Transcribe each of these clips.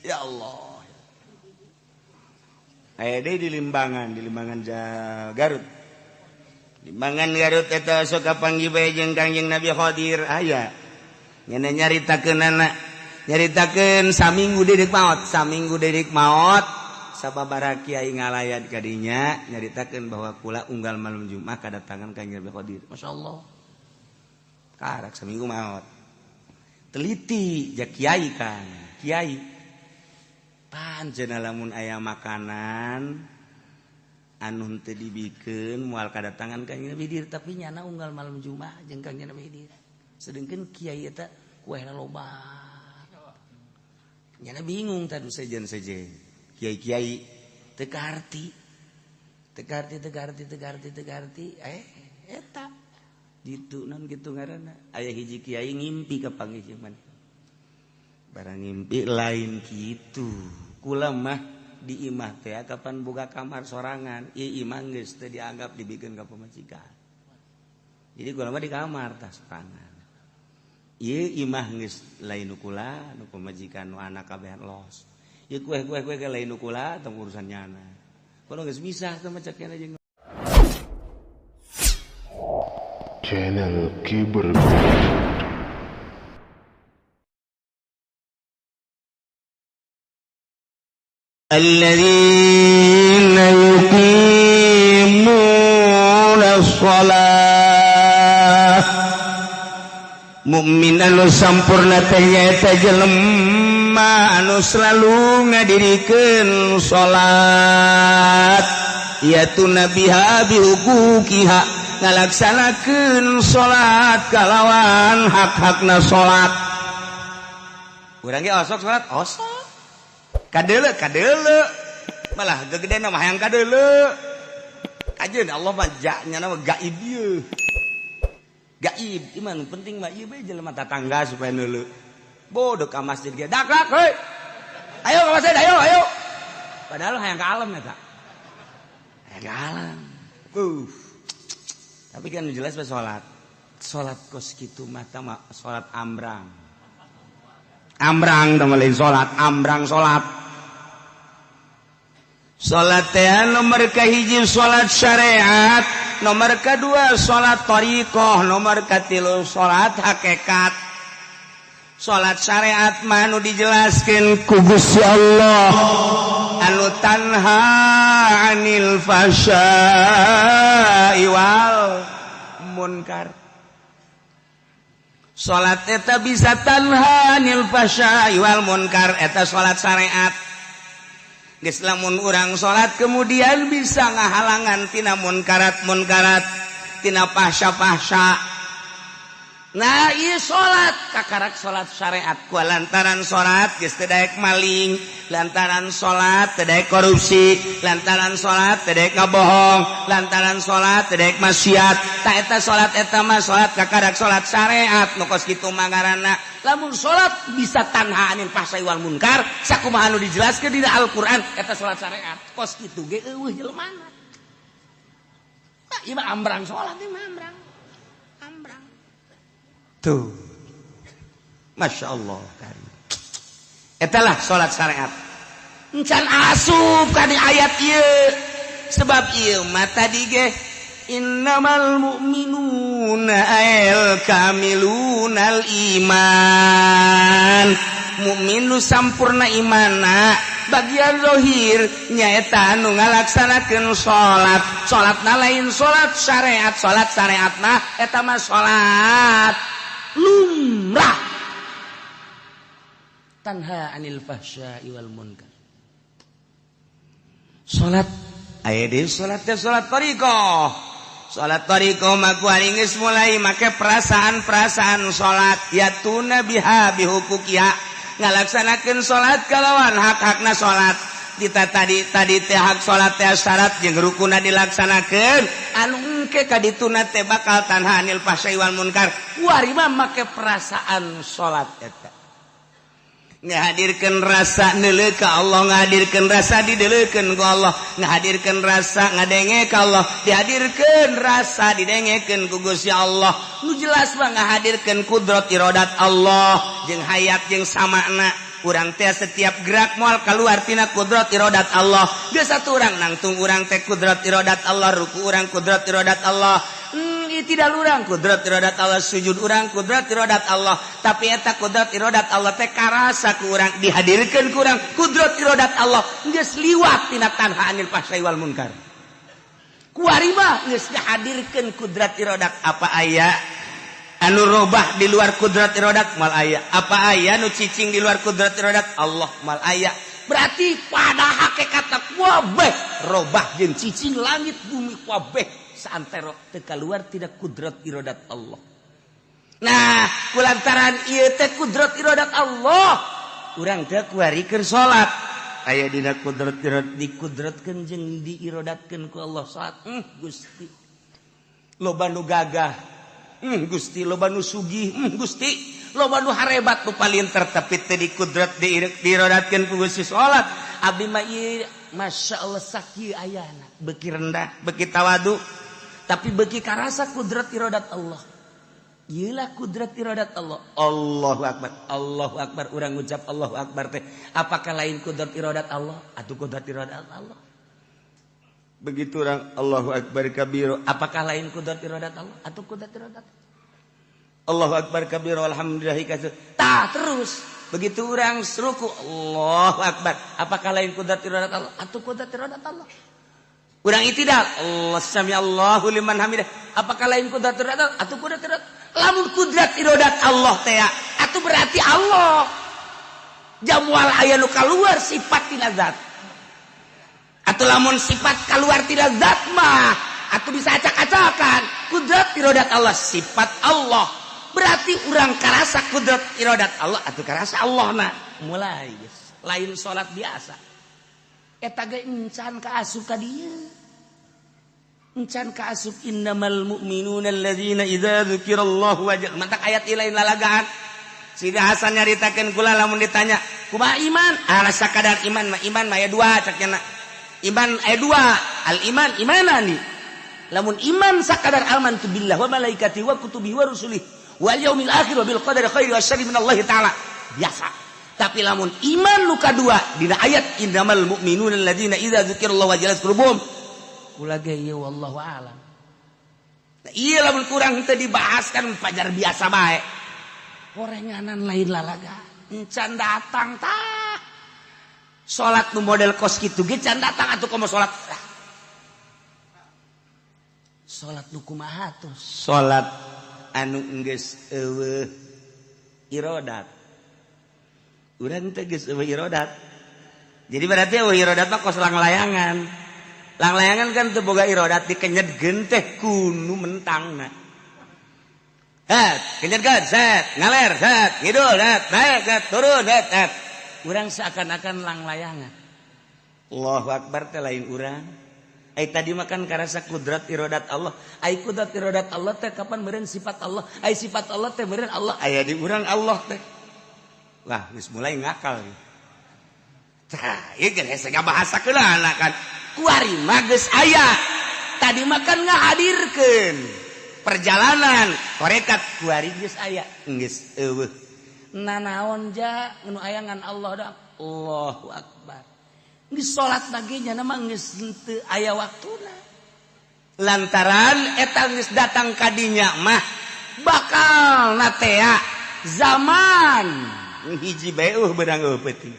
Ya Allah. Aya deui di Limbangan, di Limbangan Garut. Limbangan Garut eta sok kapanggih bae jeung Kangjeng Nabi Khadir aya. Nyana nyaritakeunana, nyaritakeun saminggu deui maot, saminggu deui maot. Sababaraha kiai ngalayat ka dinya nyaritakeun bahwa kula unggal malam Jumat kadatangan Kangjeng Nabi Khadir. Masyaallah. Karak saminggu maot. Teliti ja kiai kan, kiai. Pancen lamun aya makanan anu teu dibikeun moal kadatangan Kangjeng Nabi Khidir, tapi nyana unggal malam Jumat jeung Kangjeng Nabi Khidir. Sedengkeun kiai eta kuehna loba. Nyana bingung tadu sejen-sejen. Kiai-kiai teu kaharti. Teu kaharti, teu kaharti, teu kaharti, teu kaharti. Eta ditu naon kitu ngaranna. Aya hiji kiai ngimpi ka panggih jeung maneh. Barang ngimpi lain kitu. Kula mah di imah teh kapan buka kamar sorangan, ieu imah geus teu dianggap dibikeun ka pamajikan. Jadi kula mah di kamar tah sorangan. Ieu imah geus lain nu kula, nu pamajikan nu anak kabehan los. Ieu kue-kue kue lain nu kula tong urusan nyana. Kula geus misah teh mah cek jeung Channel Kiber. Alladzina yuqimuna shalah. Mukmin anu sampurna teh nyaeta jelema anu selalu ngadirikeun salat. Yatuna biha bihuquqiha, ngalaksanakeun salat kalawan hak-hakna salat. Urang ge osok salat, osok. Kadeuleu, kadeuleu. Malah gegedena mah hayang kadeuleu. Kajeun Allah mah nyana mah gaib ieu. Gaib, ieu mah nu penting mah ieu bae jelema tatangga supaya neuleu. Bodoh ka masjid ge dak dak heuy. Ayo ka masjid, ayo ayo. Padahal hayang ka alam eta. Hayang ka alam. Tapi kan jelas bae salat. Salat kos kitu mah tah mah salat ambrang. Ambrang tah mah lain salat, ambrang salat. Salat teh nomor kahiji salat syariat, nomor kedua salat thariqah, nomor katilu salat hakikat. Salat syariat mah nu dijelaskeun ku Gusti Allah anu tanha anil fahsya'i wal munkar. Salat eta bisa tanha anil fahsya'i wal munkar, eta salat syariat. Geus lamun urang salat kemudian bisa ngahalangan tina munkarat-munkarat, tina fahsya-fahsya. Nah, ieu salat kakarak salat syariat ku lantaran salat geus teu daek maling, lantaran salat teu daek korupsi, lantaran salat teu daek ngabohong, lantaran salat teu daek maksiat. Tah eta salat eta mah salat kakarak salat syariat nu kos kitu mah ngaranna. Lamun salat bisa tanha anil fahsai wal munkar, sakumaha anu dijelaskeun dina Al-Qur'an eta salat syariat. Kos kitu ge eueuh jelemana. Nah, ieu mah ambrang salat ieu mah ambrang. Ambrang. Tuh. Masya Allah. Etalah salat syariat. Encan asup ka di ayat ieu. Sebab ieu mah tadi ge innamal mu'minuna al kamilunal iman. Mukmin nu sampurna imana bagian zahir nyaeta anu ngalaksanakeun salat. Salatna lain salat syariat, salat syariatna eta mah salat lumrah. Tanha anil fahsya'i wal munkar. Salat aya deui salat teh salat thariqah. Salat thariqah mah ku ari geus mulai make perasaan-perasaan salat, yatuna biha bihuquqiha, ngalaksanakeun salat kalawan hak-hakna salat. Dita tadi tadi teh hak salat teh syarat jeung rukunna dilaksanakeun, anu engke ka dituna teh bakal tanha anil fahsya'i wal munkar. Kuari mah make perasaan salat eta. Ngahadirkeun rasa neuleuh ka Allah, ngahadirkeun rasa dideleukeun ku Allah, ngahadirkeun rasa ngadenge ka Allah, dihadirkeun rasa didengekeun ku Gusti Allah. Nu jelas mah ngahadirkeun kudrat iradat Allah jeung hayat jeung samakna. Urang teh setiap gerak moal keluar tina kudrat irodat Allah. Geus satu urang nangtung urang teh kudrat irodat Allah, ruku urang kudrat irodat Allah. Tidak urang kudrat irodat Allah, sujud urang kudrat irodat Allah. Tapi eta kudrat irodat Allah teh karasa ku urang, dihadirkeun ku urang kudrat irodat Allah. Geus liwat tina tanha anil fahsai wal munkar. Kuari mah geus dihadirkeun kudrat irodat. Apa aya anu robah di luar kudrat irodat? Mal aya. Apa aya nu cicing di luar kudrat irodat Allah? Mal aya. Berarti pada hakikatna kabeh robah jeung cicing langit bumi kabeh saantero teu kaluar tidak kudrat irodat Allah. Nah, kulantaran ieu teh kudrat irodat Allah, urang teh kuari keur salat aya dina kudrat irodat, dikudratkeun jeung diirodatkeun ku Allah salat. Gusti loba nu gagah, Gusti loba nu sugih, Gusti loba nu harebat nu palinter, tapi teu dikudrat diirodatkeun ku Gusti salat. Abdi mah ieu Masya Allah sakieu ayana, beuki rendah beuki tawadu, tapi beuki karasa kudrat irodat Allah. Iyalah kudrat iradat Allah. Allahu Akbar, Allahu Akbar. Urang ngucap Allahu Akbar teh apakah lain kudrat iradat Allah? Atuh kudrat iradat Allah. Begitu orang Allahu Akbar kabiro, apakah lain kudrat iradat Allah? Atuh kudrat iradat Allah. Allahu Akbar kabiro, alhamdulillahi katsir. Tah terus. Begitu orang ruku Allahu Akbar, apakah lain kudrat iradat Allah? Atuh kudrat iradat Allah. Urang itidal, Allah sami Allahu liman hamidah, apakah lain kudrat iradat Allah? Atuh kudrat iradat. Lamun kudrat irodat Allah teh atuh berarti Allah jamual aya nu kaluar sifat tina zat. Atuh lamun sifat kaluar tina zat mah atuh bisa acak-acakan. Kudrat irodat Allah sifat Allah, berarti urang karasa kudrat irodat Allah atuh karasa Allah. Nah, mulai lain salat biasa eta ge encan ka asup ka dieu. Encan ka asup innamal mu'minuna alladzina idza dzukirallahu wajal. Mantak ayat lain lalagaan. Sidi Hasan nyaritakeun kula lamun ditanya, kumaha iman? Ah, sakadar iman mah, iman mah aya dua cak nya. Iman aya dua, al iman imanani. Lamun iman sakadar amantu billah wa malaikati wa kutubihi wa rusulihi wal yaumil akhir wa bil qadari khairi wa syarri minallahi taala. Biasa. Tapi lamun iman nu kadua dina ayat innamal mu'minuna alladzina idza dzukirallahu wajalat qulubuhum. Kula ge ieu wallahu alam. Nah, ieu lamun kurang teu dibahas kan pajar biasa bae. Horenganan lain lalaga. Encan datang tah. Salat nu model kos kitu ge can datang atuh komo salat. Salat nu kumaha tuh? Salat anu geus eueuh irodat. Urang teh geus eueuh irodat. Jadi berarti eueuh irodat mah kos langlayangan. Langlayangan kan teu boga irodat, dikenyedkeun teh kunu mentangna. Het, kenyedkeun, set, ngaler, set, ngidul, set, naik, set, turun, set, set. Urang seakan-akan langlayangan. Allahu Akbar teh lain urang. Ai tadi makan karasa kudrat irodat Allah. Ai kudrat irodat Allah teh kapan meureun sifat Allah. Ai sifat Allah teh meureun Allah. Aya di urang Allah teh. Wah, geus mulai ngakal. Tah, ieu geus hese ngabahasa keulana kan. Kuari mah geus aya. Tadi makan ngahadirkeun perjalanan tarekat kuari geus aya. Geus eueuh. Nanaon ja nu aya ngan Allah da. Allahu Akbar. Geus salat lagi nya mah geus henteu aya waktuna. Lantaran eta geus datang ka dinya mah bakal natea zaman hiji bae beunang eueuh peuting.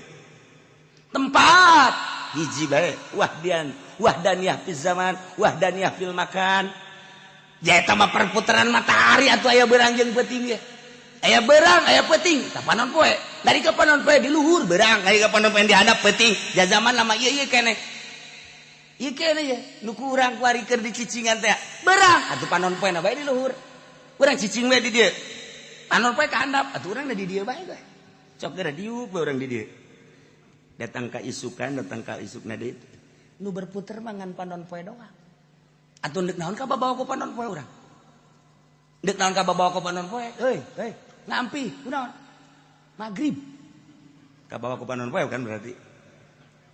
Tempat hiji bae wahdian wahdaniyah fil zaman wahdaniyah fil makan. Ja eta mah perputaran matahari atuh aya beurang jeung peuting ge. Aya beurang aya peuting tah panon poe. Dari ka panon poe di luhur beurang, dari ka panon poe di handap peuting. Ja zaman lama ieu ieu keneh. Ieu keneh ye nu ku urang kuari keur dicicingan teh. Beurang atuh panon poe na bae di luhur. Urang cicing we di dieu. Panon poe ka handap atuh urang da di dieu bae we. Cok geura diuk we urang di dieu. Datang ka isukan, datang ka isukna deui. Nu berputer mah ngan panon poe doang. Atuh deuk naon ka babawa ku panon poe urang? Deuk naon ka babawa ku panon poe? Heuy, heuy, ngampi, kunaon? Magrib. Ka bawa ku panon poe kan berarti.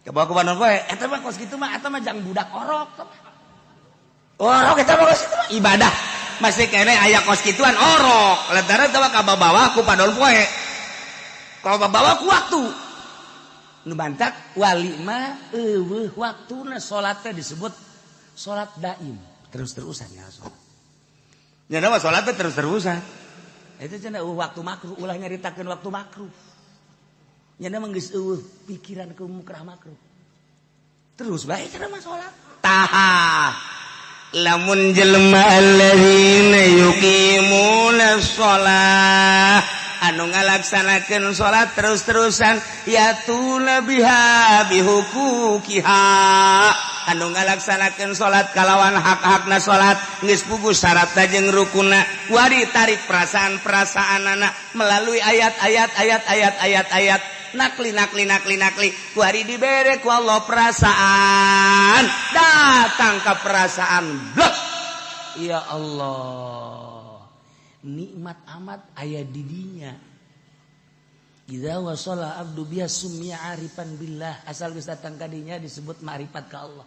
Ka bawa ku panon poe, eta mah kos kitu mah eta mah jang budak orok. Orok eta mah kos kitu mah ibadah. Masih keneh aya kos kituan orok. Lantaran eta mah ka babawa ku panon poe. Ka babawa ku waktu. Nu mantak wali mah eueuh waktuna salat teh disebut salat daim, terus-terusan ya salat. Nya mah salat teh terus-terusan. Itu cenah eueuh waktu makruh, ulah nyaritakeun waktu makruh. Nya mah geus eueuh pikiran ke mukrah makruh. Terus bae cenah mah salat. Tah lamun jelema alladzina yuqimuna shalah anu ngalaksanakeun salat terus-terusan yatuna biha bihuquqiha anu ngalaksanakeun salat kalawan hak-hakna salat geus puguh syaratna jeung rukunna wari tarik perasaan-perasaanana melalui ayat-ayat ayat-ayat ayat-ayat nakli nakli nakli nakli kuari dibere ku Allah perasaan datang ke perasaan blok ya Allah nikmat amat aya didinya idza wasala abdu biha summiya arifan billah asal geus datang ka dinya disebut ma'rifat ka Allah.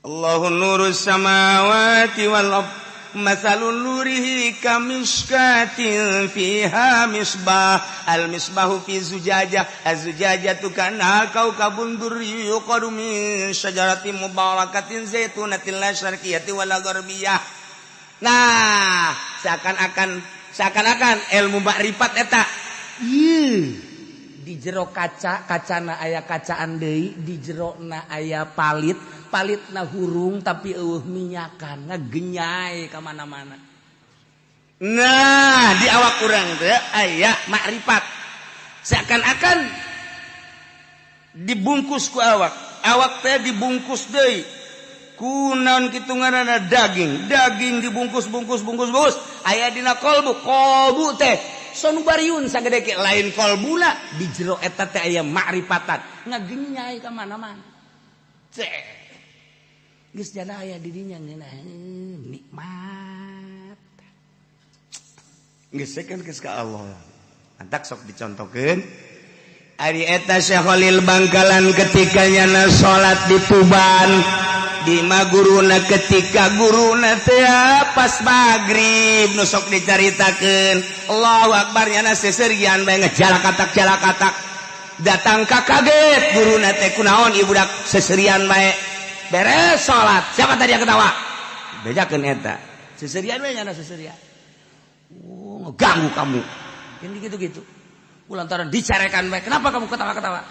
Allahu nurus samawati wal ardh masalun nurihi kamishkatin fiha misbah al misbahu fi zujajah az-zujajatu kana kaukabun durri yuqadu min syajaratin mubarakatin zaitunatin la syarqiyatin wala gharbiyah. Nah, seakan-akan ilmu makrifat eta ieu di jero kaca, kacana aya kacaan deui, di jerona aya palit, palitna hurung tapi eueuh minyakan, ngagenyai ka mana-mana. Nah, di awak urang teh aya makrifat. Seakan-akan dibungkus ku awak, awak teh dibungkus deui. Ku naon kitu ngaranna daging, daging dibungkus bungkus bungkus bungkus, aya dina kolbu, kolbu teh sonubariun sagede ke lain kolbuna di jero eta teh aya makrifatan, ngagenyai ka mana-mana. Cek. Geus jana aya di dinya ngeunah nikmat. Geus kan geus ka Allah. Antak sok dicontohkeun. Ari eta Syekh Khalil Bangkalan ketika nyana salat di Tuban di ma guruna ketika guruna teh pas magrib nu sok dicaritakeun Allahu Akbar nyana seserian bae ngejalakatak-jalakatak datang ka kaget guruna teh kunaon ieu budak seserian bae beres salat siapa tadi yang ketawa bejakeun eta seserian bae nyana seserian oh ngeganggu kamu ini gitu-gitu lantaran dicarekan bae kenapa kamu ketawa-ketawa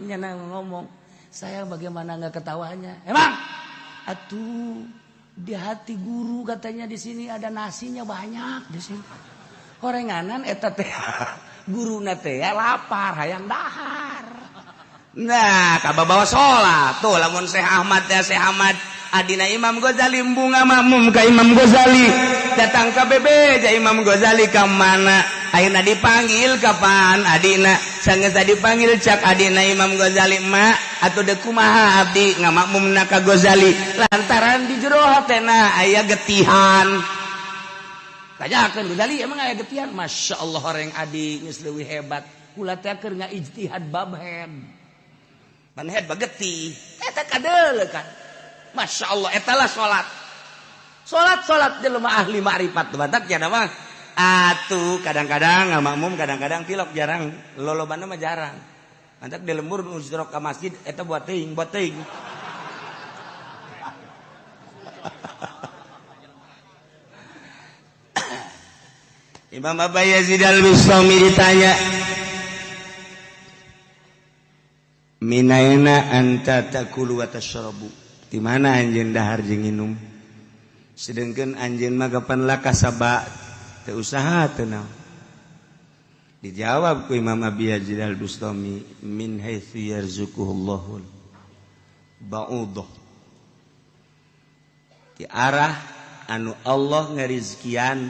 nyana ngomong saya bagaimana nggak ketawanya emang atuh di hati guru katanya di sini ada nasinya banyak di sini horenganan eta teh guruna teh lapar hayang dahar. Nah kababawa salat tuh lamun Syekh Ahmad teh Syekh Ahmad adina Imam Ghazali bunga makmum ka Imam Ghazali datang ka bebeja Imam Ghazali ka mana ayeuna dipanggil kapan adina sanggeus dipanggil cak adina Imam Ghazali ma atuh deuk kumaha abdi ngamakmumna ka Ghazali lantaran di jero hatena aya getihan kajakeun Ghazali emang aya getihan Masya Allah horeng adi geus leuwih hebat kula teh keur ngaijtihad bab head pan head bagetih eta kadeuleukan Masya Allah etalah salat salat salat jelema ahli makrifat batak nya mah atuh kadang-kadang ngamakmum kadang-kadang tilok jarang lolobana mah jarang mantak di lembur nu ka masjid eta buat teuing buat teuing. Imam Abu Yazid Al-Bustami ditanya minaina anta takulu wa tashrabu di mana anjeun dahar jeung nginum sedengkeun anjeun mah kapan lakasaba teu usaha teu naon. Dijawab ku Imam Abi Yazid Al-Bustami min haitsu yarzuquhullahu ba'udah di arah anu Allah ngarizkian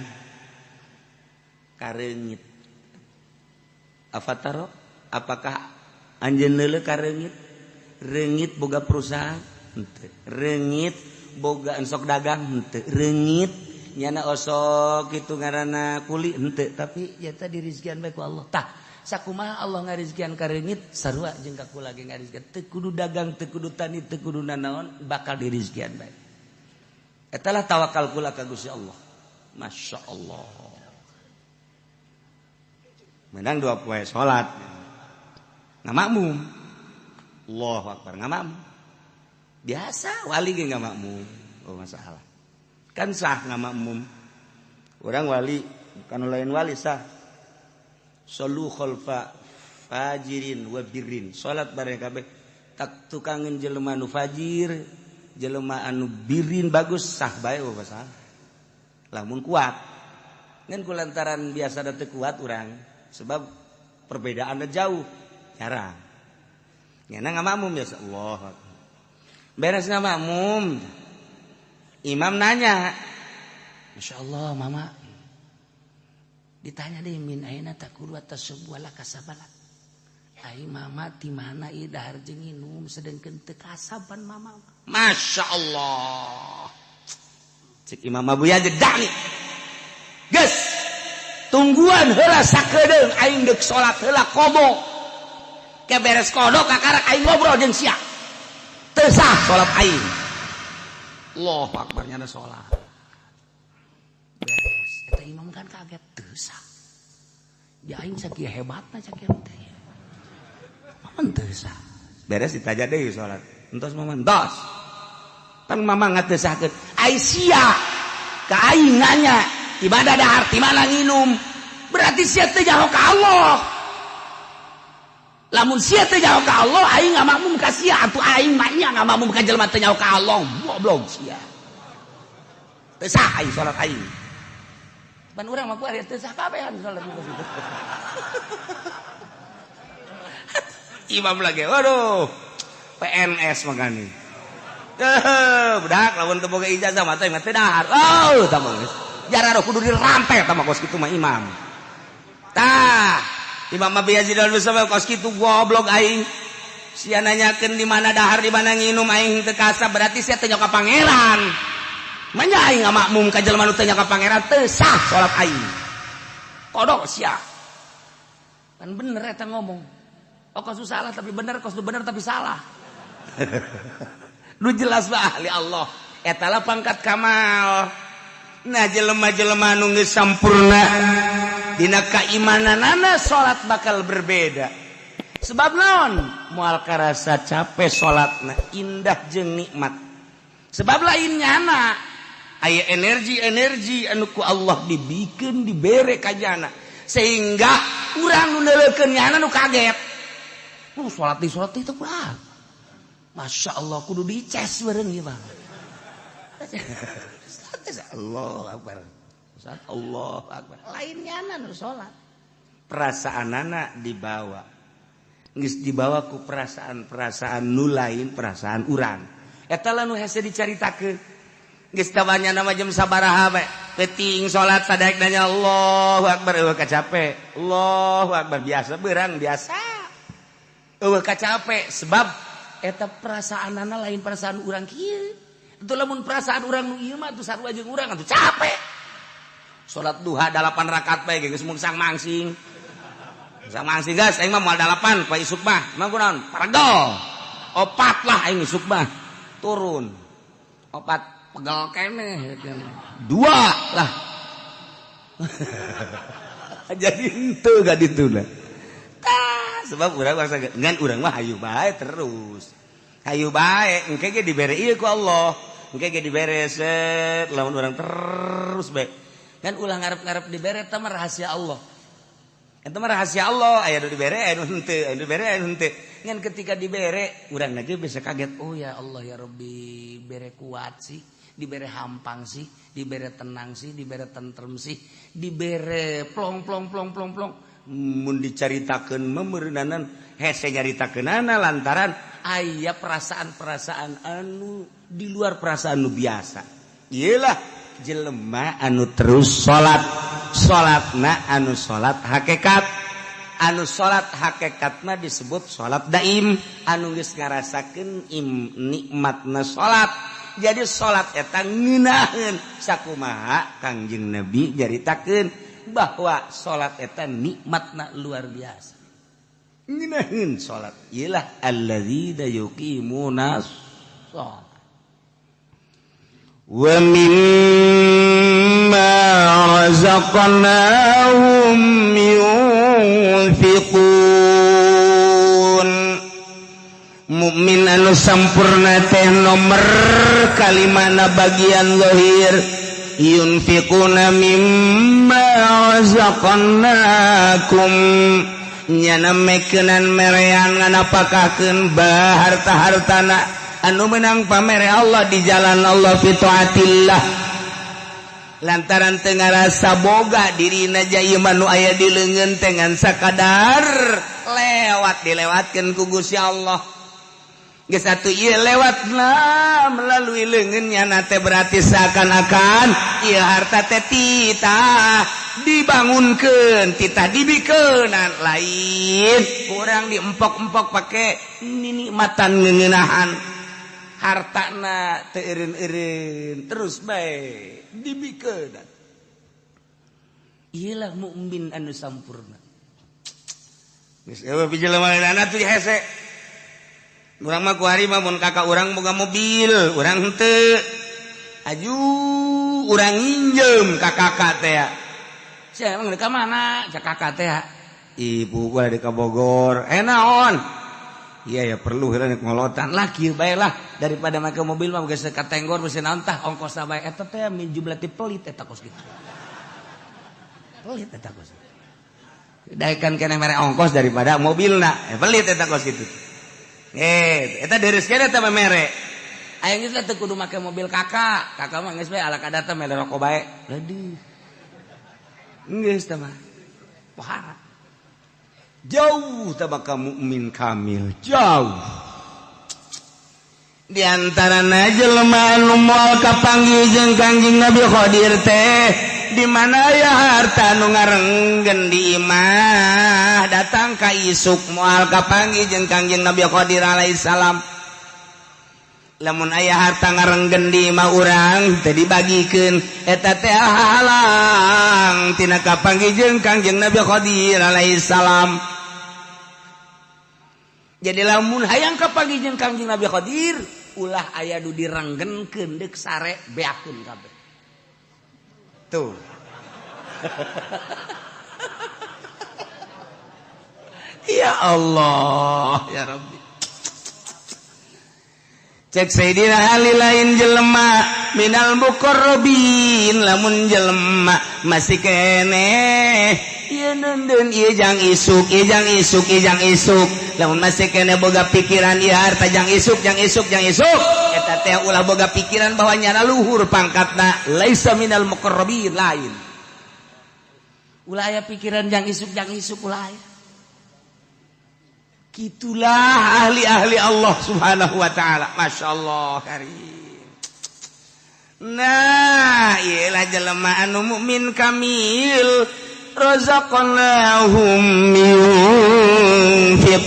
kareungit. Afataro apakah anjeun leuleuh kareungit? Reungit boga perusahaan henteu, reungit boga ensok dagang henteu, reungit nyana osok kitu ngaranna kuli henteu, tapi ya tadi rizkian bae ku Allah. Tah sakumaha Allah ngarizkian ka reungit sarua jeung ka kula ge ngarizkian teu kudu dagang teu kudu tani teu kudu nanaon bakal dirizkian bae. Eta lah tawakal kula ka Gusti Allah. Masya Allah. Menang dua poe salat. Ngamakmum. Allahu akbar ngamakmum. Biasa wali ge ngamakmum. Oh masalah. Kan sah ngamakmum. Orang wali bukan lain wali sah. Solu khalfa fajirin wa birrin. Salat bareng kabeh tak tukangeun jelema nu fajir, jelema anu birin bagus sah bae oh masalah. Lamun kuat. Ngan kulantaran biasa da teu kuat urang sebab perbedaannya jauh jarang. Nyana ngamakmum biasa Allah. Beres ngamakmum. Imam nanya, Masya Allah mama. Ditanya deh min aina takulu atas sebuah kasabalat. Ai mama di mana ieu dahar jeung nginum sedengkeun teu kasaban mama. Masya Allah. Cek Imam Abu Yazid dani. Geus. Tungguan heula sakedeung aing deuk salat heula qada. Ke beres qada kakarak aing ngobrol jeung sia. Teu sah salat aing. Allahu akbar nyana salat. Beres. Eta imam kan kaget teu sah. Ya aing sakieu hebatna sakieu teh. Maman teu sah. Beres ditaja deui salat. Entos mama entos. Pan mama ngatesahkeun. Ai sia ka aing nanya ibadah dahar ti mana nginum. Berarti sia teu nyaho ka Allah. Lamun sia teu nyaho ka Allah aing ngamakmum ka sia atuh aing mah nya ngamakmum ka jelema teu nyaho ka Allah. Goblok sia. Teu sah aing salat aing. Pan urang mah ku ari teu sah kabehan salat kitu. Imam lagi, waduh, PNS makanya. Budak lamun teu boga ijazah mah teh teu dahar. Oh, tah mah geus. Jararo kudu dirantai tah mah kos kitu mah imam. Tah, Imam Abi Yazid Al-Bustami kos kitu goblok aing. Sia nanyakeun di mana dahar, di mana nginum aing teu kasab berarti sia teu nyaho ka pangeran. Manya aing ngamakmum ka jelema nu teu nyaho ka pangeran teu sah salat aing. Kodok sia. Kan bener eta ngomong. Oh kos salah tapi bener, kos bener tapi salah. Nu jelas bah ahli Allah. Eta lah pangkat kamal. Nah jelema-jelema nu geus sampurna dina keimananana salat bakal berbeda. Sebab naon? Moal karasa capek salatna, indah jeung nikmat. Sebab lain nyana aya energi-energi anu ku Allah dibikeun dibere ka jana sehingga urang nu neuleukeun nyana nu kaget. Salat di itu kurang. Masya Allah kudu dices bareng ieu mah. Allah akbar. Allah akbar. Lain nyana nu salat. Perasaanana dibawa. Geus dibawa ku perasaan-perasaan nu lain perasaan urang. Eta lah nu hese dicaritakeun. Geus tawanya nama jam sabaraha bae. Peuting salat sadaek nanya Allahu akbar eueuh kacape. Allahu akbar biasa beurang biasa. Eueuh kacape sebab eta perasaanana lain perasaan urang kieu. Itu lamun perasaan urang nu ieu mah atuh sarua jeung urang atuh capek. Salat duha 8 rakaat bae geus mungsang mangsing. Mungsang mangsing geus aing mah moal 8 poe isuk mah. Emang kunaon? Paregel. Opat lah aing isuk mah. Turun. Opat pegel keneh. 2 lah. Jadi henteu ga dituna. Tah sebab urang bangsa ngan urang mah hayu bae terus. Hayu bae engke ge dibere ieu ku Allah. Engke ge dibere set lamun urang terus bae. Ngan ulah ngarep-ngarep dibere eta mah rahasia Allah. Eta mah rahasia Allah, aya nu dibere aya nu henteu, aya nu dibere aya nu henteu. Ngan ketika dibere urang lagi bisa kaget, oh ya Allah ya Rabbi, bere kuat sih, dibere hampang sih, dibere tenang sih, dibere tentrem sih, dibere plong plong plong plong plong. Mun dicaritakeun meureunanan hese nyaritakeunana lantaran aya perasaan-perasaan anu di luar perasaan nu biasa. Iyalah jelema anu terus salat, salatna anu salat hakikat. Anu salat hakikat mah disebut salat daim, anu geus ngarasakeun nikmatna salat. Jadi salat eta ngeunaheun sakumaha Kangjeng Nabi nyaritakeun bahwa salat eta nikmatna luar biasa. Ngeunaheun salat iyalah alladzina yuqimuna shalah wa mimma razaqnahum yunfiqun. Mukmin anu sampurna teh nomor kalimana bagian zahir yunfiquna mimma razaqnakum nyana mekeunan merean nganapakakeun harta-hartana anu menang pamere Allah di jalan Allah fi taatillah lantaran teu ngarasa boga dirina ja ieu mah nu aya di leungeun teh ngan sakadar lewat dilewatkeun ku Gusti Allah. Geus atuh ieu lewatna melalui leungeunnya na teh berarti seakan-akan ieu harta teh titah dibangunkeun, titah dibikeunan, lain kurang diempok-empok pake nikmatan ngeuneunahan hartana teu eureun-eureun terus bae dibikeunan. Ieulah mukmin anu sampurna. Geus eueuh jelema lain atuh hese. Urang mah kuari mah mun kakak urang boga mobil, urang henteu. Aju urang nginjem ka kakak teh. Sia emang ka mana? Cak kakak teh. Ibu gua di ka Bogor. Eh naon? Iya ya perlu heula ngolotan lah kieu bae lah daripada make mobil mah geus ka tenggor geus naon tah ongkosna bae eta teh min jumlah ti pelit eta kos kitu. Pelit eta kos. Daekan keneh mere ongkos daripada mobilna. Pelit eta kos kitu. Eta deres kene teh mere. Aya geus teh kudu make mobil kakak. Kakak mah geus bae ala kadar teh mere rokok bae. Aduh. Geus teh mah. Pohara. Jauh teh bakal mukmin kamil, jauh. Di antarana jelema anu moal kapanggih jeung Kangjeng Nabi Khadir teh di mana aya harta nu ngarenggen di imah datang ka isuk moal kapanggih jeung Kangjeng Nabi Khadir alaihi salam. Lamun aya harta ngarenggen di imah urang teh dibagikeun eta teh halang tina kapanggih jeung Kangjeng Nabi Khadir alaihi salam. Jadi lamun hayang kapanggih jeung Kangjeng Nabi Khadir ulah aya nu direnggenkeun deuk sare beakeun kabeh. Tuh. Ya Allah, ya Rabbi. Cek Sayyidina Ali lain jelema minal muqarrabin lamun jelema masih keneh ieu neundeun ieu jang isuk, ieu jang isuk, ieu jang isuk. Lamun masih keneh boga pikiran ieu harta jang isuk, jang isuk, jang isuk. Eta teh ulah boga pikiran bahwa nyana luhur pangkatna laisa minal muqarrabin lain. Ulah aya pikiran jang isuk ulah aya. Kitulah ahli-ahli Allah Subhanahu wa taala. Masya Allah karim. Nah, iyalah jelema anu mukmin kamil razaqnahum yunfiqun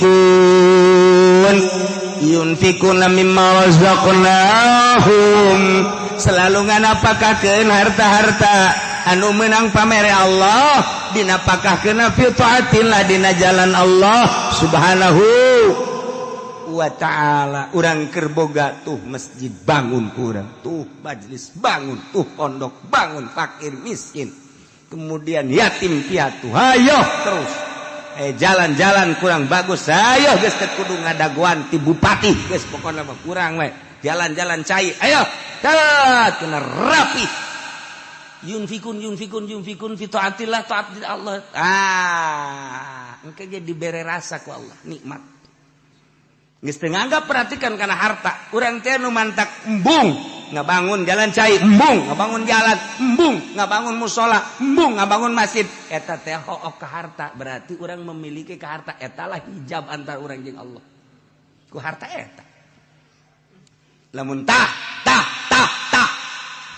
yunfiquna mimma razaqnahum selalu nganapakakeun harta-harta anu menang pamere Allah dinapakahkeun fi taatillah dina jalan Allah Subhanahu wa ta'ala. Urang keur boga tuh masjid bangun kurang, tuh majelis bangun, tuh pondok bangun, fakir miskin, kemudian yatim piatu, hayo terus jalan-jalan kurang bagus, ayo geus teu kudu ngadaguan ti bupati, geus pokona mah kurang we, jalan-jalan cai, ayo tat kena rapi. Yunfikun yunfikun yunfikun fi taatillah taat Allah. Ah, engke ge dibere rasa ku Allah nikmat. Geus teu nganggap perhatikan kana harta. Urang teh nu mantak embung ngabangun jalan cai, embung ngabangun jalan, embung ngabangun musala, embung ngabangun masjid. Eta teh hook ka harta, berarti urang memiliki ka harta. Eta lah hijab antar urang jeung Allah. Ku harta eta. Lamun tah tah tah tah.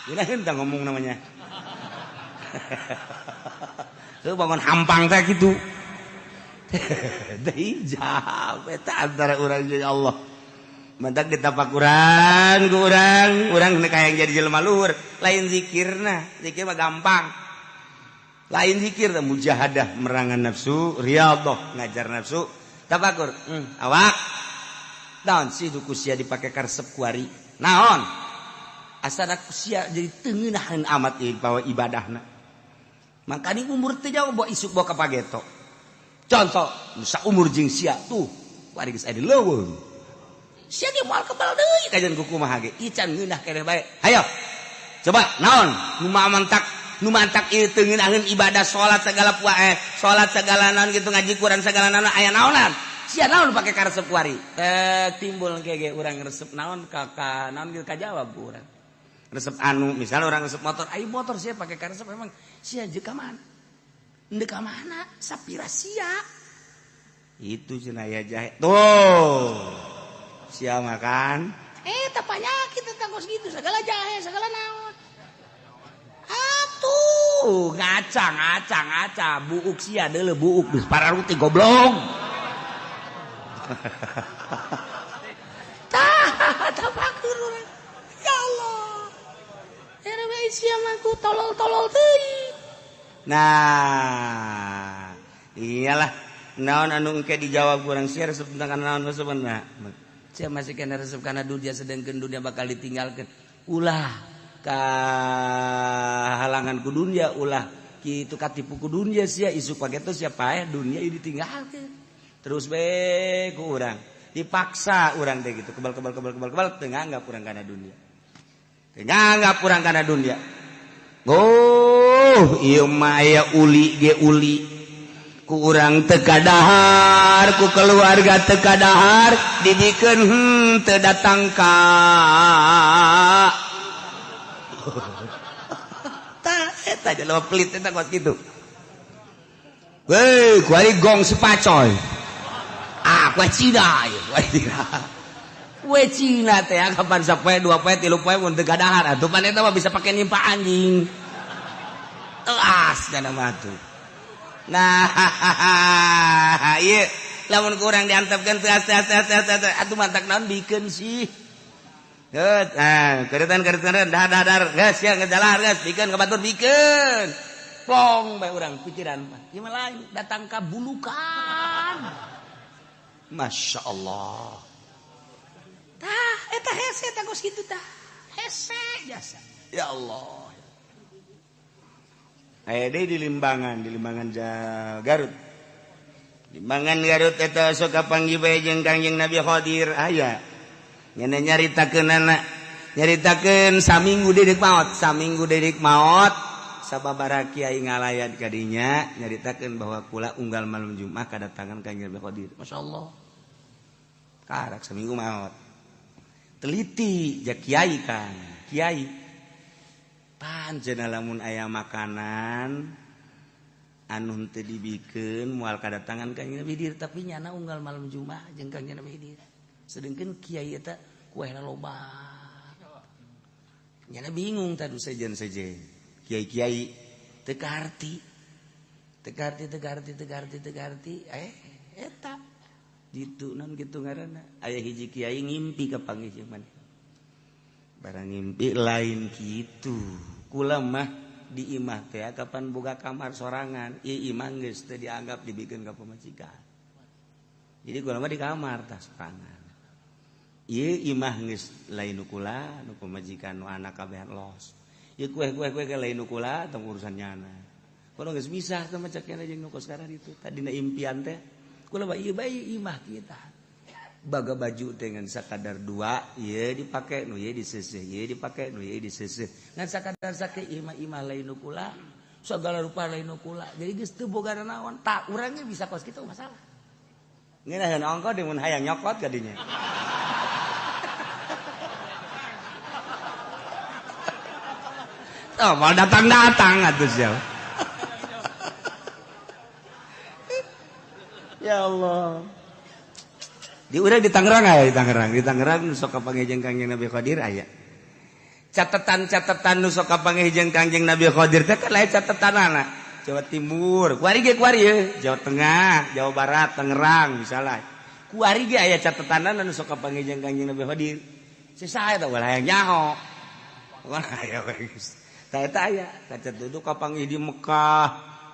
Geuna henteu ngomong namanya. Tuh bangun hampang teh gitu. Hijab eta antara urang jeung Allah. Mantak ditapakuran ku urang, urang hayang jadi jelema luhur, lain zikirna, zikir mah gampang. Lain zikir teh mujahadah merangan nafsu, riyadhah ngajar nafsu, tafakur. Awak. Naon sih du kusia dipake karesep kuari? Naon? Asana kusia jadi teu ngeunaheun amat ieu bawa ibadahna. Makanya umur teh jauh bawa isuk bawa ka pageto. Contoh, saumur jeung sia tuh, kuari geus aya di leuweung. Sia ge moal kebal deui kajian ku kumaha ge. Ican ngeunah keneh bae. Hayo. Coba naon nu mantak nu mantak ieu teu ngeunaheun ibadah salat segala puae, salat segala naon gitu ngaji Quran segala naon aya naonan. Sia naon pake karesep kuari. Teh timbul ge urang resep naon ka naon gitu kajawab ku urang. Resep anu misalnya orang resep motor, ayo motor sia pake karesep emang sia jeung ka mana? Ndek ka mana? Sapira sia. Itu cenah aya jahe. Tuh. Sia makan. Eh tah panyakit teh kos gitu segala jahe segala naon. Atuh ngaca ngaca ngaca buuk sia deuleu buuk geus pararuti goblok. Tah tapakur urang. Ya Allah. Era bae sia mah ku tolol-tolol teuing. Nah, iyalah naon anu engke dijawab kurang sia resep tentang naon sebenarnya. Sia masih kena resep kana dunia sedengkeun dunia bakal ditinggalkeun. Ulah ka halangan ku dunia, ulah kitu katipu ku dunia sia isuk pageto sia paeh dunia ieu ditinggalkeun. Terus be ku urang dipaksa urang teh gitu kebal-kebal kebal-kebal kebal teu nganggap urang kana dunia. Teu nganggap urang kana dunia. Oh, ieu mah aya uli ge uli. Ku urang teu kadahar, ku keluarga teu kadahar, dibikeun teu datang ka. Tah eta jelema pelit eta kos kitu. Weh, kuari gong sepacoy. Ah, kue Cina ieu, kue Cina. Kue Cina teh kapan sapoe, dua poe, tilu poe mun teu kadahar atuh pan eta mah bisa pake nimpa anjing. Teas kana mah tuh. Nah, ieu lamun ku urang diantepkeun teas teas teas teas atuh mantak naon bikeun sih. Geus, nah, keretan-keretan dahar dahar geus sia ngejalar geus bikeun ka batur bikeun. Plong bae urang pikiran mah. Ieu mah lain datang ka bulukan. Masya Allah. Tah, eta hese tah geus kitu tah. Hese jasa. Ya Allah. Aya deui di Limbangan Garut. Limbangan Garut eta sok kapanggih bae jeung Kangjeng Nabi Khadir aya. Nyana nyaritakeunana, nyaritakeun saminggu deui maot, saminggu deui maot sababaraha kiai ngalayat ka dinya nyaritakeun bahwa kula unggal malam Jumat kadatangan Kangjeng Nabi Khadir. Masyaallah. Karak saminggu maot. Teliti ja kiai kan, kiai. Pancen lamun aya makanan anu henteu dibikeun moal kadatangan Kangjeng Nabi Khidir tapi nyana unggal malam Jumat jeung Kangjeng Nabi Khidir. Sedengkeun kiai eta kuehna loba. Nyana bingung tadu sejen-sejen. Kiai-kiai teu kaharti. Teu kaharti teu kaharti teu kaharti teu kaharti eta ditu naon kitu ngaranna. Aya hiji kiai ngimpi ka panggih jeung maneh. Barang ngimpi lain kitu. Kula mah di imah teh kapan boga kamar sorangan, ieu imah geus teu dianggap dibikeun ka pamajikan. Jadi kula mah di kamar tah sorangan. Ieu imah geus lain nu kula, nu pamajikan nu anak kabehan los. Ieu kue-kue ge lain nu kula tong urusan nyana. Kula geus misah teh mah cek jeung nu kos sekarang itu. Tadina impian teh kula mah ieu bae imah kita. Baga baju dengan sakadar dua, ieu dipake nu ieu diseuseeh, ieu dipake nu ieu diseuseeh. Ngan sakadar sake imah-imah lain nu kula, segala rupa lain nu kula. Jadi geus teu boga naon, tak urangnya bisa kos kitu masalah. Ngeunaheun ongko deui mun hayang nyokot ka dinya. Oh, mau datang-datang atuh sia. Ya Allah. Di urang di Tangerang aya di Tangerang, di Tangerang nu sok kapanggih jeung Kangjeng Nabi Khadir aya. Catatan-catatan nu sok kapanggih jeung Kangjeng Nabi Khadir teh kan lain catatanana. Jawa Timur, kuari ge kuari ye, Jawa Tengah, Jawa Barat, Tangerang misalnya. Kuari ge aya catatanana nu sok kapanggih jeung Kangjeng Nabi Khadir. Sisa eta ulah hayang nyaho. Ulah aya we geus. Tah eta aya, kacat duduk kapanggih di Mekah,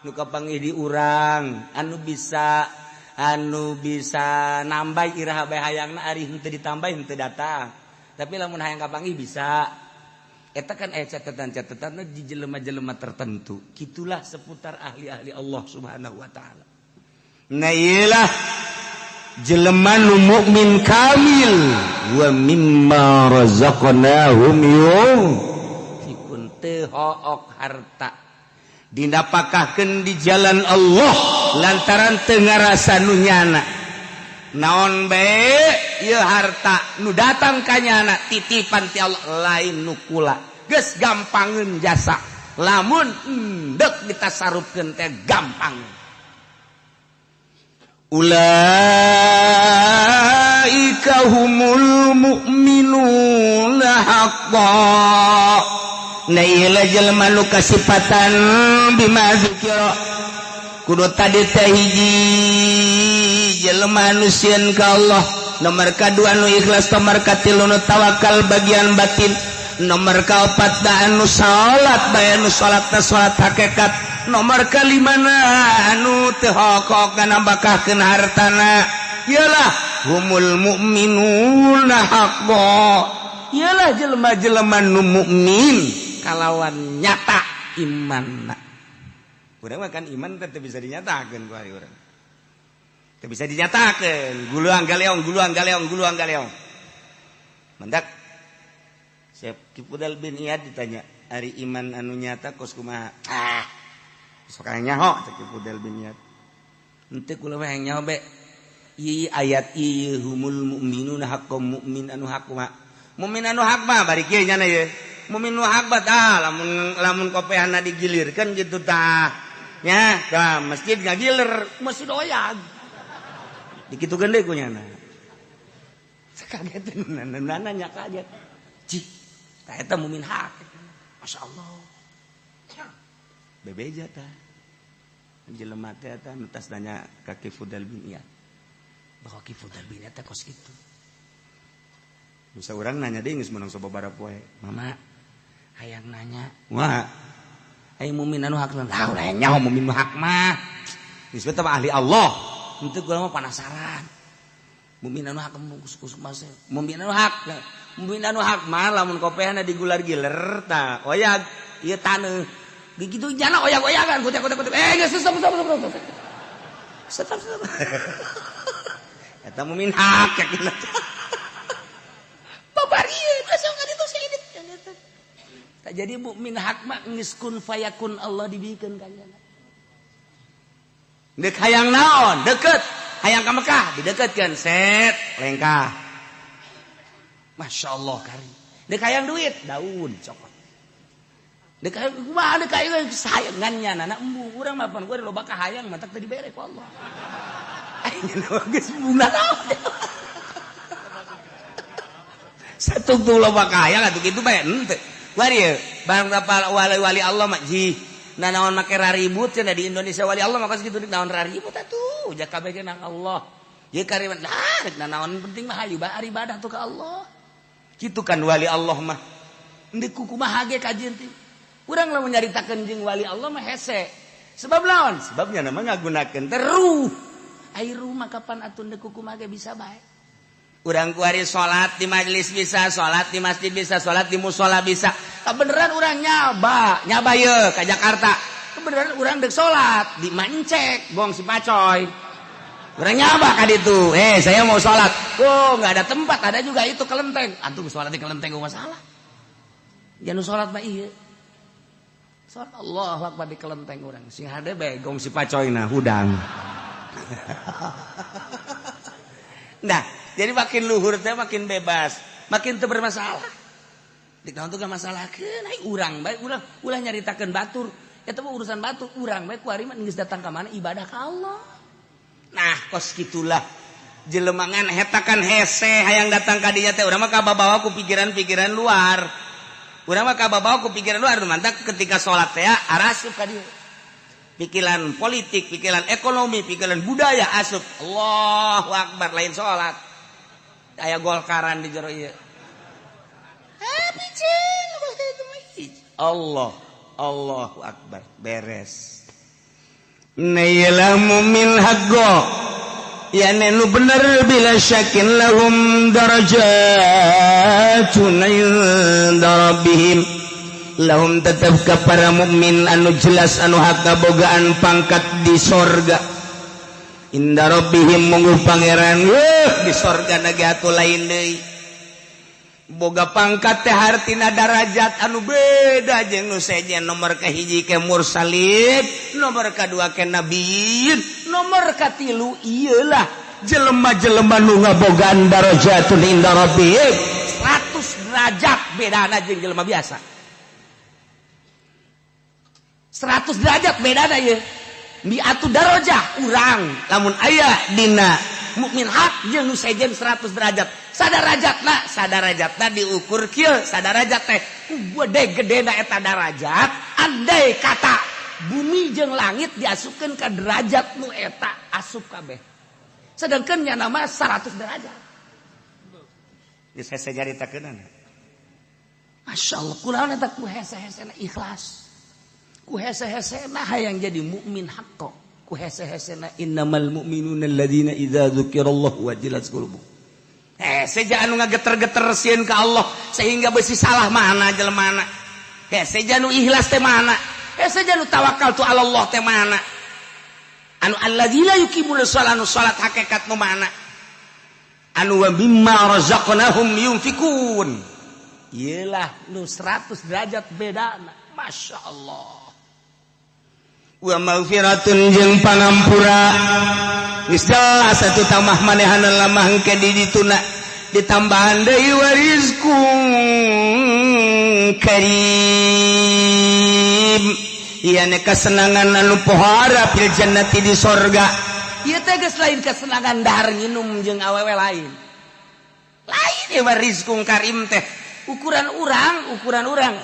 nu kapanggih di urang, anu bisa nambah iraha bae hayangna ari henteu ditambah henteu datang. Tapi lamun hayang kapanggih bisa. Eta kan aya catatan-catatanna di jelema-jelema tertentu. Kitulah seputar ahli-ahli Allah Subhanahu wa taala. Nah iyalah Jelema nu mukmin kamil wa mimma razaqnahum yunfiqun teu hook harta dinapakahkeun di jalan Allah lantaran teu ngarasa nu nyana. Naon bae ieu harta nu datang ka nyana titipan ti Allah lain nu kula. Geus gampangeun jasa lamun endek ditasarufkeun teh gampang. Ulaika humul mu'minuna haqqan. Nah ieu jelema nu kasipatan bima dzukira kudu tadi teh hiji jelema nu sieun ka Allah, nomor kadua nu ikhlas, nomor katilu nu tawakal bagian batin, nomor kaopat da anu salat bae anu salatna salat hakikat, nomor kalimana anu teu hokok nambahkeun hartana. Iyalah humul mu'minuna haqqan. Iyalah jelema-jelema nu mukmin kalawan nyata imanna. Urang mah kan iman teh bisa dinyatakeun ku ari urang. Teu bisa dinyatakeun, guluang galeong guluang galeong guluang galeong. Mendak Syekh Fudal bin Iyad ditanya, ari iman anu nyata kos kumaha? Ah, sok nyaho cek Fudal bin Iyad. Henteu kula mah hayang nyaho be. Ieu ayat ieu humul mu'minuna haqqan mukmin anu hak kumaha? Mukmin anu hak mah bari kieu nyana ieu. Mukmin nu hak mah tah lamun lamun kopehana digilirkeun kitu tah. Nya, tah masjid ngagiler, masjid oyag. Dikitukeun deui ku nyana. Sakageteun nanya kaget. Cih, tah eta mukmin hak. Masya Allah. Bebeja tah. Jelema teh eta nu tas nanya ka Ki Fudal bin Iyad. Bahwa Ki Fudal bin Iyad teh kos kitu. Bisa urang nanya deui geus meunang sababaraha poe. Mama, hayang nanya. Wah. Hayang mukmin anu hak lah ulah nyaho mukmin nu hak mah. Geus teh ahli Allah. Henteu kula mah penasaran. Mukmin anu hak kus-kus mah. Mukmin anu hak. Mukmin anu hak mah lamun kopehna digular-giler tah oyag ieu taneuh. Begitu jana oyag-oyagan kutek-kutek. Eh geus stop stop stop stop. Stop stop. Eta mukmin hak yakin. Tak jadi mukmin hak mah geus kun fayakun Allah dibikeun ka nyana. Deuk hayang naon? Deket. Hayang ka Mekah dideketkeun set lengkah. Masya Allah kari. Deuk hayang duit daun cokot. Deuk hayang kumaha deuk hayang sayangan nyana na embung urang mah pan gua loba kahayang matak teu dibere ku Allah. Aing geus bunga naon. Satungtung loba kahayang atuh kitu bae henteu. Wari barang wali-wali Allah mah jih nah naon make raribut cenah di Indonesia wali Allah mah kos kitu naon raribut atuh ja kabeh ge nang Allah. Ye kariman nah rek naon penting mah hayu bae ibadah tuh ka Allah. Kitu kan wali Allah mah. Endek kumaha ge kajian teh. Urang lamun nyaritakeun jeung wali Allah mah hese. Sebab naon? Sebabnya nama ngagunakeun teh ruh. Ai ruh mah kapan atuh endek kumaha ge bisa bae. Urang kuari salat di majelis bisa, salat di masjid bisa, salat di musola bisa. Kebeneran urang nyaba, nyaba ye ka Jakarta. Kebeneran urang dek salat di Mancek, gong si Pacoy. Urang nyaba ka ditu. Saya mau salat. Oh, enggak ada tempat, ada juga itu kelenteng. Antum salat di kelenteng gua masalah. Jangan salat mah ieu. Salat Allahu Akbar di kelenteng urang. Sing hade bae gong si Pacoy nah hudang. Nah, jadi makin luhur teh makin bebas, makin teu bermasalah. Di naon teh masalahkeun ai urang bae urang ulah nyaritakeun batur. Eta mah urusan batur, urang bae kuari mah geus datang ka mana ibadah ka Allah. Nah, kos kitulah jelemangan hetakan hese hayang datang ka dinya teh urang mah kababawa ku pikiran-pikiran luar. Urang mah kababawa ku pikiran luar mantak ketika salat teh arasup ka dieu. Pikiran politik, pikiran ekonomi, pikiran budaya asup. Allahu Akbar lain salat. Aya golkaran di jero ieu. Allah, Allahu Akbar, beres. Nailamu min haqqo. Ya nu bener bila syakin lahum darajatun inda rabbihim. Lahum tetap ke para mukmin anu jelas anu hak kabogaan pangkat di sorga. Inda rabbihim mungguh pangeran di sorga ge atuh lain deui. Boga pangkat teh hartina darajat anu beda jeung nu sejen. Nomor kahiji ke mursalin, nomor kadua ke nabiyin, nomor katilu iyalah jelema-jelema nu ngabogaan darajatun inda rabbihim. 100 derajat bedana jeung jelema biasa. 100 derajat bedana ieu. Mi'atu darajah urang lamun aya dina mukmin hak jeung nu sejen 100 derajat. Sadarajatna, sadarajatna diukur kieu, sadarajat teh ku gede-gedena eta darajat, andai kata bumi jeung langit diasupkeun ka derajat nu eta asup kabeh. Sedangkan nya nama 100 derajat. Geus hese nyaritakeunana. Masya Allah, kunaon eta ku hese-hesena ikhlas. Ku hese-hesena hayang jadi mukmin haqqo. Ku hese-hesena innamal mu'minuna alladzina idza dzukirallahu wajilat qulubuhum. Hese anu ngageter-geter sieun ka Allah sehingga besi salah mana jelemana. Hese anu ikhlas teh mana? Hese anu tawakal tu Allah teh mana? Anu alladzina yuqimuna shalah, anu salat hakikat nu mana? Anu wa mimma razaqnahum yunfikun. Iyalah nu 100 derajat bedana. Masya Allah. Wa maghfiratun jeung pangampura. Geus jelas atuh tambah manehana lamah engke di dituna ditambahan deui wa rizqun karim. Ieu kesenangan anu pohara fil jannati di sorga. Ieu teh geus lain kesenangan dahar nginum jeung awewe lain. Lain ieu mah rizqun karim teh. Ukuran urang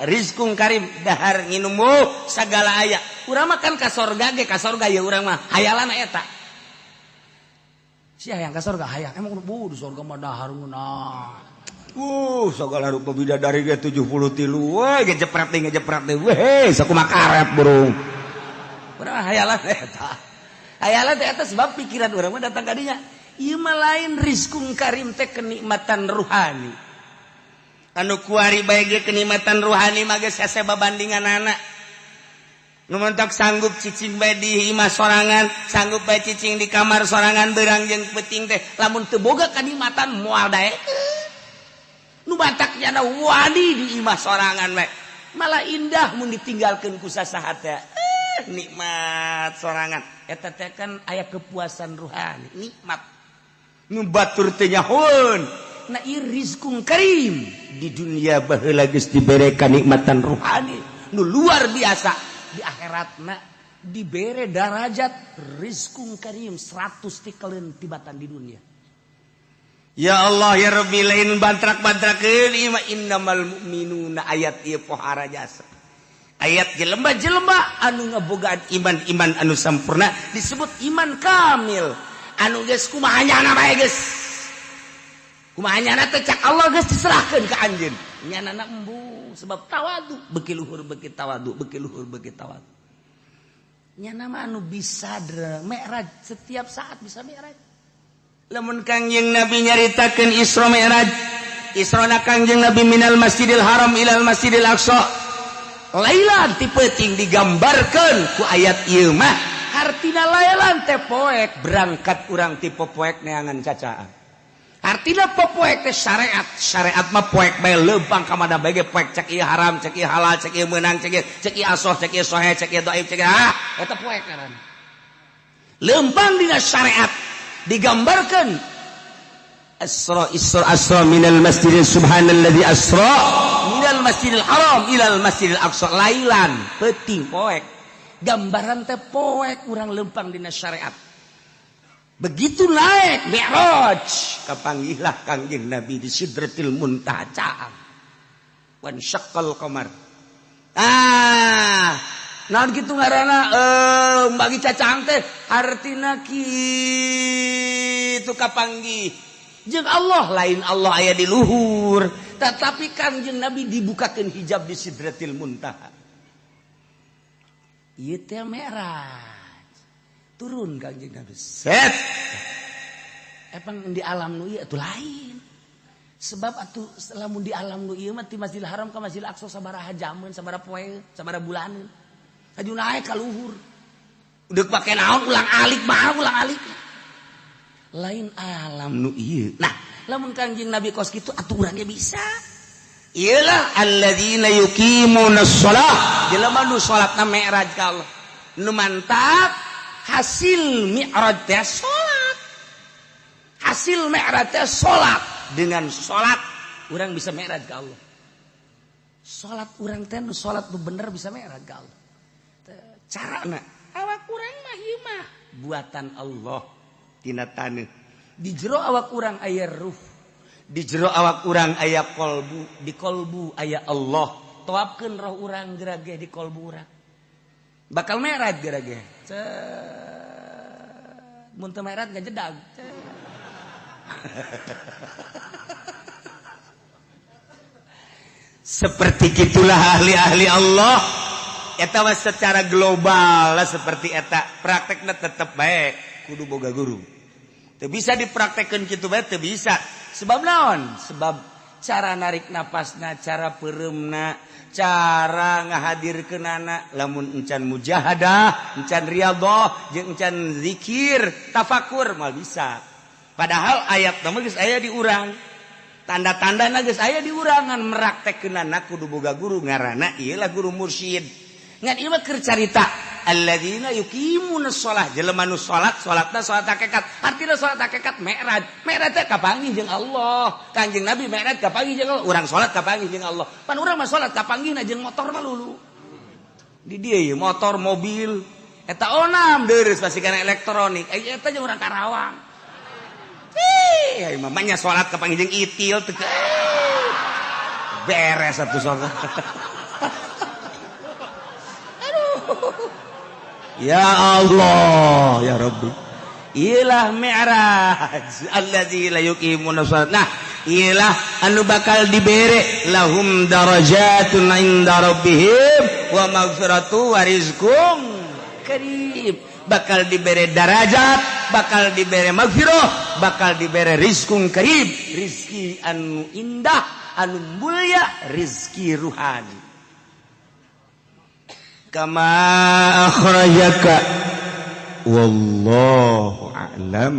rizqun karim dahar nginum sagala aya. Urang mah kan ka sorga ge, ka sorga ya urang mah hayalana eta. Sia hayang ka sorga hayang emang bu di sorga mah dahar ngeunah. Segala rupa bidadari ge 73 we ngejepret deui ngejepret deui weh sakumaha karet burung. Urang mah hayalan eta. Hayalan teh eta sebab pikiran urang mah datang ka dinya. Ieu mah lain rizqun karim teh kenikmatan ruhani. Anu kuari bae ge kenikmatan ruhani mah geus hese babandinganana. Nu mentok sanggup cicing bae di imah sorangan, sanggup bae cicing di kamar sorangan beurang jeung peuting teh lamun teu boga kanikmatan moal daekeun. Nu batak nyana wani di imah sorangan bae. Malah indah mun ditinggalkeun ku sasaha teh. Nikmat sorangan. Eta teh kan aya kepuasan ruhani, nikmat. Nu batur teh nyahoeun. Na ieu rizqun karim di dunia baheula geus dibere kanikmatan ruhani nu luar biasa. Di akhiratna dibere darajat rizqun karim 100 tikaleun tibatan di dunia. Ya Allah ya Rabbi lain bantrak-bantrakeun ieu mah innamal mu'minuna ayat ieu pohara jasa. Ayat jelema-jelema anu ngabogaan iman-iman anu sampurna disebut iman kamil. Anu geus kumaha nyana bae geus. Kumaha nyana teh cak Allah geus diserahkeun ka anjeun. Nyanana embung sebab tawadu beuki luhur beuki tawadu beuki luhur beuki tawadu. Nyana mah anu bisa mi'raj setiap saat bisa mi'raj. Lamun Kangjeng Nabi nyaritakeun Isra Mi'raj, Isra na Kangjeng Nabi minal Masjidil Haram ilal Masjidil Aqsa. Lailan ti peuting digambarkeun ku ayat ieu mah hartina lailan teh poek berangkat urang ti poek neangan cacaan. Artinya poek teh syariat, syariat mah poek bae leumpang ka mana bae ge poek cek ieu haram, cek ieu halal, cek ieu meunang, cek ieu asoh, cek ieu soheh, cek ieu dhaif, cek ieu eta poek ngaranna. Leumpang dina syariat digambarkeun Asra Isra Asra minal masjidil subhanalladzi asra minal masjidil haram ilal masjidil aqsa lailan peuting poek. Gambaran teh poek urang leumpang dina syariat. Begitu naik Mi'raj kapanggihlah Kangjeng Nabi di Sidratil Muntaha caang. Wan syaqqal qamar. Naon kitu ngaranna bagi cacaang teh hartina kitu kapanggih. Jeung Allah lain Allah aya di luhur, tetapi Kangjeng Nabi dibukakeun hijab di Sidratil Muntaha. Ieu teh Mi'raj. Turun Kangjeng Nabi. Set. Epang di alam nu ieu atuh lain. Sebab atuh lamun di alam nu ieu mah ti Masjidil Haram ka Masjidil Aqsa sabaraha jameun, sabaraha poe, sabaraha bulaneun. Aju naik ka luhur. Deuk pake naon ulang alik mah ulang alik. Lain alam nu ieu. Nah, lamun Kangjeng Nabi kos kitu atuh urang ge bisa. Iyalah alladzina yuqimuna shalah. Jelema nu salatna mi'raj ka Allah. Nu mantap hasil mi'raj teh salat. Hasil mi'raj teh salat. Dengan salat urang bisa mi'raj ka Allah. Salat urang teh nu salat nu bener bisa mi'raj ka Allah. Carana awak urang mah ieu mah buatan Allah tina taneuh. Di jero awak urang aya ruh. Di jero awak urang aya kolbu, di kolbu aya Allah. Toapkeun roh urang gerage di kolbu urang. Bakal mi'raj gerage. Mun teu mi'raj ngajedag. Seperti gitulah ahli-ahli Allah. Eta mah secara global lah seperti eta. Praktekna tetep bae kudu boga guru. Teu bisa dipraktekkeun kitu bae teu bisa. Sebab naon? Sebab cara narik napasna, cara peureumna, cara ngahadirkeunana lamun encan mujahadah, encan riyadhah, jeung encan zikir, tafakur moal bisa. Padahal ayat mah geus aya di urang. Tanda-tandana geus aya di urangan meraktekkeunana kudu boga guru ngaranna ieu lah guru mursyid. Ngan ieu mah keur carita alladzina yuqimuna shalah, jelema nu salat, salatna salat hakikat. Artina salat hakikat mi'raj. Mi'raj teh kapanggih jeung Allah. Kanjeng Nabi mi'raj kapanggih jeung Allah. Urang salat kapanggih jeung Allah. Pan urang mah salat kapanggihna jeung motor mah lulu. Di dieu ieu motor, mobil, eta onam deureus pasti kana elektronik. Eta jeung urang Karawang. Ih, mamanya salat kapanggih jeung itil teu beres atuh salat. Ya Allah, ya Rabbi. Ilah mi'raj allazi la yuqimuna shalat. Nah, ilah anu bakal dibere lahum darajatun inda rabbihim wa maghfiratu wa rizqum karim. Bakal dibere darajat, bakal dibere maghfirah, bakal dibere rizqum karim, rizki anu indah, anu mulia, rizki ruhani. Kama akhrajaka wallahu a'lam.